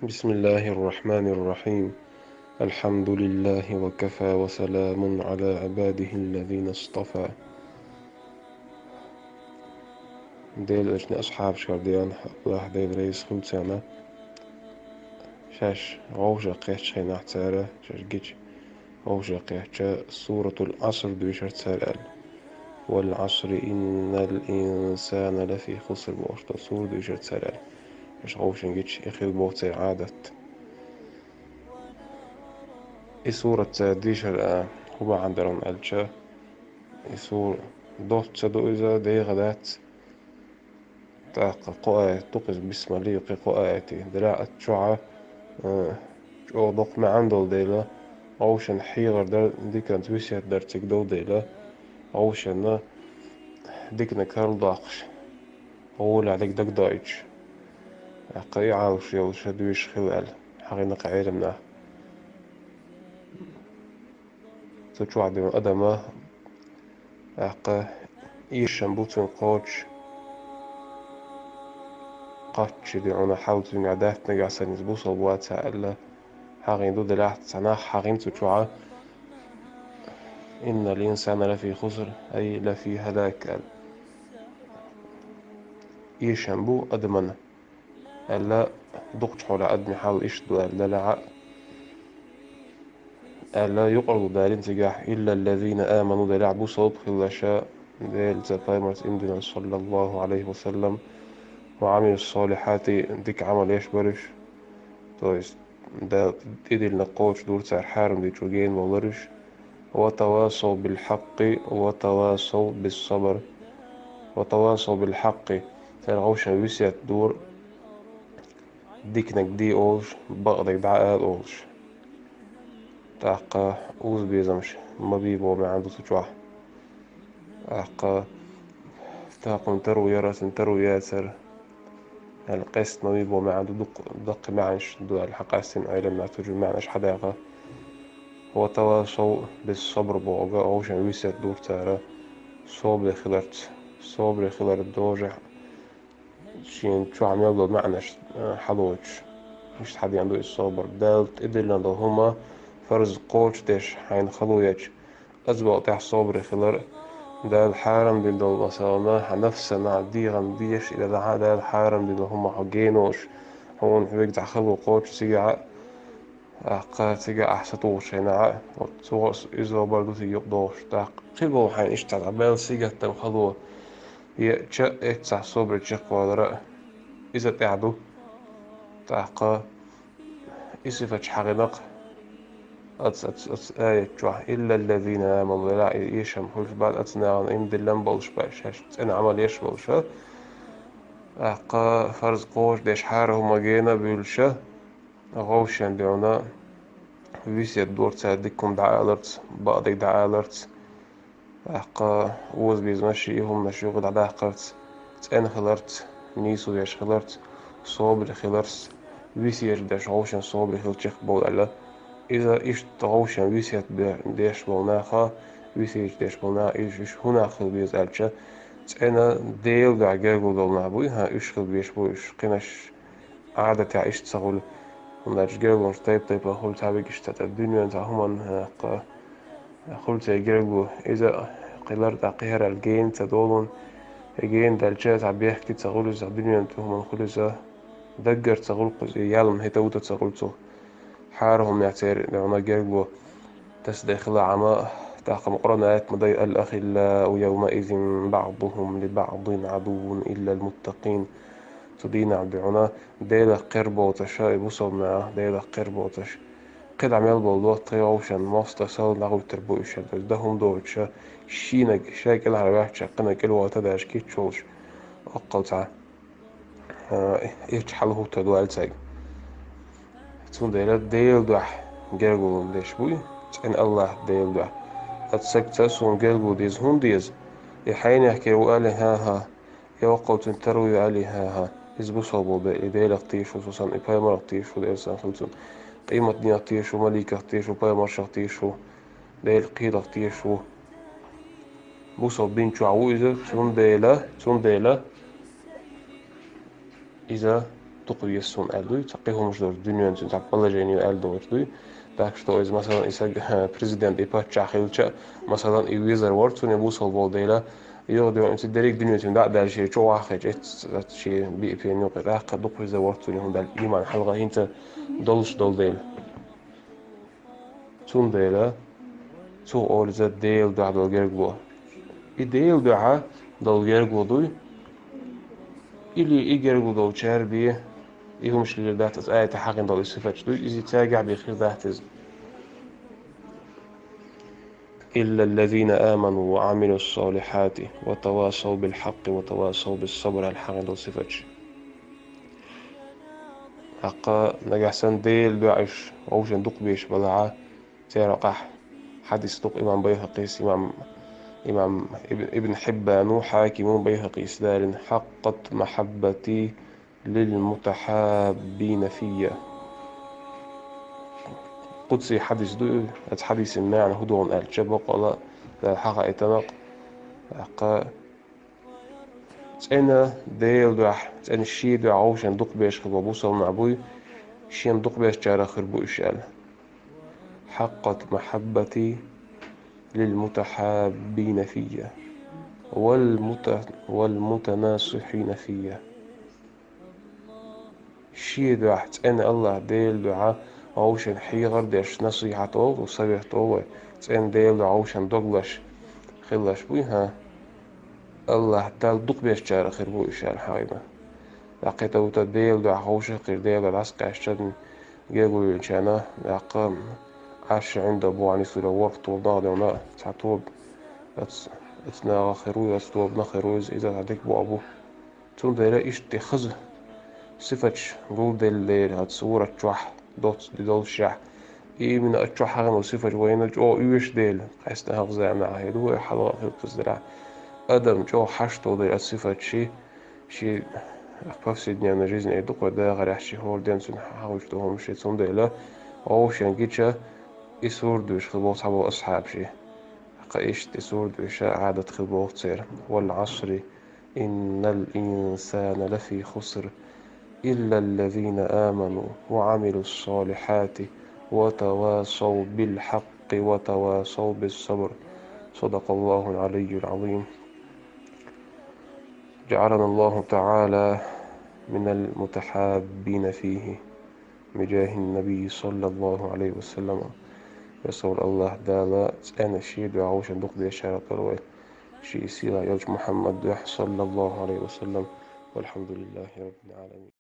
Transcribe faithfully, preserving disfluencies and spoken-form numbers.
بسم الله الرحمن الرحيم. الحمد لله وكفى وسلام على عباده الذين اصطفى. Дела элчан асхьабашкара деана, Аллахь Дела реза хуьлда царна. Шаьш гӀовшах кхеттачу хенахь цара, шаьш гича гӀовшах кхетча, Суратул Ӏаср дуьйшура цара аьлла. «Вал Ӏасри, иннал инсана лафи хуср», бохуш долу сура дуьйшура цара аьлла. Шаьш гӀовшах гича, и хилла боху церан Ӏадат. И сурат цара дийшар а хӀун бахьана дара аьлча, и сура доцца ду иза, дегӀан дац. ТӀаккха кхо аят ду-кх иза, бисмаллин кхин кхо аят. Делахь а чохь а, э, чӀогӀа доккха маьӀна долу дела, гӀовшан хьехар дар, диканца весет дар цига долу дела, гӀовшанна диканиг карладоккхуш, гӀолехь дерг дагадоуьйтуш. ТӀаккха и Ӏалаш йолуш дуьйш хила аьлла, хьахийна кхин Ӏеламнаха. Цу чохь дуьйна адама, тӀаккха эшам бу цуьнан кхочуш, кхоччуш дуьйна хьал цуьнгахь дац, нагахь санна иза бусалба вац аьлла, хьахийна ду, делахь цхьа нах хьахийна цу чохь: «Иннал инсана лафи хуср», ай лафи халак аьлла. Эшам бу адаман аьлла, дукхачу хьолехь адамийн хьал иштта ду аьлла, делахь а, аьлла, юкъарло далийна цигахь: «Иллал лазина аману», делахь бусалба хилла ша, Делаца, пайхамарца иман диллина, саллаллаху Ӏалайхи ва саллам, «ва Ӏамилус солихьати», дика Ӏамал еш бара уьш, то есть Дала тӀедиллина кхочуш дора цара, хьарам дечу гена бовлура уьш. «Ва тавасав бил хьаккъи, ва тавасав бис сабр». «Ва тавасав бил хьаккъи». Цара гӀовшан весет дора, диканиг де олуш, бакъдерг дӀаала олуш. ТӀаккха уза безамаш ма бий боху маьӀна ду цу чохь. ТӀаккха тахана таро яра, сан таро яцара аьлла, къаьстина ма бий боху маьӀна ду, дукха даккхий маьӀнаш ду аьлла, хьан къаьстина Ӏеламнаха цу чу маьӀнаш хьадаьхна. «Ва тавасав бис сабр» бохург, гӀовшан весет дора цара собаре хиларца, собаре хилар дожехь, шена чохь мел долу маьӀнаш, а, хьалоцуш, иштта хьадеана ду иза собар. Дала тӀедиллина долу хӀума, фарз кхочушдеш хьайна хало ечу, оцу бакъ тӀехь собаре хилар, Дала хьарам дина долу, масална, хьан нафсана дегӀан дезаш, и дезахь а Дала хьарам дина долу хӀума хьо генолуш, хьуна хьоьга цхьа хало кхочуш цигахь а, тӀаккха цигахь ахь сатухуш хенахь а, вот цо иза собар ду цига юкъадохуш, тӀаккха кхин боху хьайна иштта цхьа мел сигаттам хало, е ча эццахь собаре чекхвалар а, иза тӀехь ду. ТӀаккха и сифаташ хьахийна-кх оцу, оцу, оцу аят чохь: «Иллал лазина аману», делахь и эшам хуьлуш бац оцу нахана, иман диллина болуш бац, шаьш цӀена Ӏамал еш болуша, тӀаккха фарз кхочушдеш, хьарам хӀума гена а буьйлуша, гӀовшан дуьйна весет дора цара дика хӀума дӀааларца, бакъдерг дӀааларца, тӀаккха озабезамаш, и хӀуманаш юкъа дӀадаккхарца, цӀена хиларца, нийсо еш хиларца, собаре хиларца, весеташ деш, гӀовшан собаре хила чекхбовла аьлла. Иза иштта гӀовшан весет бе-, деш болу наха, весеташ деш болу наха, иза уьш хӀун нах хила беза аьлча, цӀена Делан дуьхьа гергарло долу нах бу, хьан, уьш хила безаш бу, уьш кхинаш Ӏадатехь иштта ца хуьлу. ХӀунда аьлча гергарлонаш тайп-тайпана хуьлу, цхьа вегаш цхьа тӀе дуьненан цхьа хӀуманна, тӀаккха хуьлу церан гергарло. Иза кхин лар тӀаккха хӀара аьлла гена ца долу, и гена даьлча цхьа бехке ца хуьлу иза, цхьа дуьненан тӀе хӀуманна хуьлу иза, даггара ца хуьлу кхуза, и ялма хӀета вута ца хуьлу цо. Хьарам хӀуманех церан дуьхьа гергарло тасадехила Ӏама, тӀаккха ма Къуръан аят ма дай: «Ал ахиллау явмаизин баъдухум ли баъдин Ӏадуввун иллал муттакъин». Цу дийнахь дуьхьа Делах кхер боцуша, и бусалба наха, Делах кхер боцуш, кхидӀа мел болу лоттагӀий, гӀовшан мостагӀий сал дӀагӀуьттур бу уьш, дан хӀума доцуша, шийнаг, шайн кӀелхьара ваьхча кхинниг кӀелвата даже кийча волуш, оккхал цхьа, а, ирча хьала хӀуттур ду аьлла цаьрга. Цундела Делан дуьхьа гергарло деш буй, цӀена Аллахь Делан дуьхьа. Оцу сагца суна гергарло деза хӀунда деза? И хьенех кхин ву аьлла, хӀан-хӀа, я воккхал цуьнан таро ю аьлла, хӀан-хӀа, иза бусалба бен, и Делах тешаш ву со санна, и пайхамарах тешаш ву, Делан салам хуьлда цунна, къематдийнах тешаш ву, маликах тешаш ву, пайхамаршах тешаш ву, Делан кхелах тешаш ву. Бусалба дин чохь ву иза, цундела, цундела иза дукха веза суна аьлла дуй, цхьа кхин хӀумаш долчу дуьненан цуьнан цхьа положение ю аьлла долуш дуй. Так что иза, масалан, и саг президент, и паччахь хилча а, масалан, и везар вара цунна бусалба волу дела, юха де ван цига дерриг дуьненан цуьнан дӀа а даьлла, шен чу ваххийча, эццахь шен биъ пен юкъа тӀаккха дукха везар вара цунна, хӀунда аьлча иман хьалха хӀинца долуш долу дела. Цундела цо олу иза Делан дуьхьа долу гергало. И Делан дуьхьа долу гергало дуй, или и гергало долчара бен, и хӀумаш лелор дац, аса аята хьахийна долу и сифаташ дуй, иза цаьргахь бен хир дац иза. إلا الذين آمنوا وعملوا الصالحات وتواصوا بالحق وتواصوا بالصبر аьлла хьахийна долу сифаташ. ТӀаккха нагахь санна Делан дуьхьа уьш вовшийн дукха беш балахь, церан къахь хьадис ду-кх имам Байхакъис, имам, имам Ибн, Ибн Хьиббану, Хьакиму, Байхакъис далийна: حقت محبتي للمتحابين في. Къудси хьадис ду, оцу хьадисан маьӀна хӀун ду аьлча, баккъала, Дала хьахаийтина-кх, тӀаккха цӀена Делан дуьхьа, цӀена шен дуьхьа вовшийн дукха беш хир болу бусалба нах буй, шена дукха бешчарах хир бу уьш аьлла. حقت محبتي للمتحابين في والمت-، والمتناصحين في. Шен дуьхьа цӀена АллахӀ Делан дуьхьа вовшийн хьехар деш, насихьат олу, совет олу вай, цӀена Делан дуьхьа вовшийн дог лаш хилалаш буй, хӀа? АллахӀ Далла дукха бешчарах хир бу уьш аьлла хьахийна. ТӀаккха кхетавуьйту Делан дуьхьа вовшах а хир, Делан дуьхьа дӀасакъаьстича гергало йинчарна, тӀаккха Ӏарши Ӏинда боху нисвелла ворхӀ тоба нах а девна, цхьа тоба оцу, оцу нахах хир ву, оцу тобанах хир ву иза, иза цхьа дика боху бу. Цундела иштта хаза сифаташ гулделлера оцу сурат чохь доццуш долушехь, именно оцу чохь хьахийна сифаташ вайна чӀогӀа оьшу дела, къаьсттина хӀокху заманахь хир ду вай, хьалха а хилла кхуза делахь, адам чӀогӀа хьашт долу дела оцу сифаташ шен повседневной жизни эр ду-кх вай, дахарехь шен хӀора ден цуьнан хьахуьйсуш долу хӀумнаш шен, цундела вовшийн гича и сурат дуьйш хир болу цхьаболу асхьабаш. Кхин иштта и сурат дуьйш Ӏадат хир болу церан. والعصر إن الإنسان لفي خسر إلا الذين آمنوا وعملوا الصالحات وتواصوا بالحق وتواصوا بالصبر. صدق الله العلي العظيم. جعلنا الله تعالى من المتحابين فيه بجاه النبي صلى الله عليه وسلم. Веза волу АллахӀ Дала цӀена шен дуьхьа вовшийн дукха бешчарах дойла вай, шен сийлахь йолчу Мухьаммадан дуьхьа, صلى الله عليه وسلم. والحمد لله رب العالمين.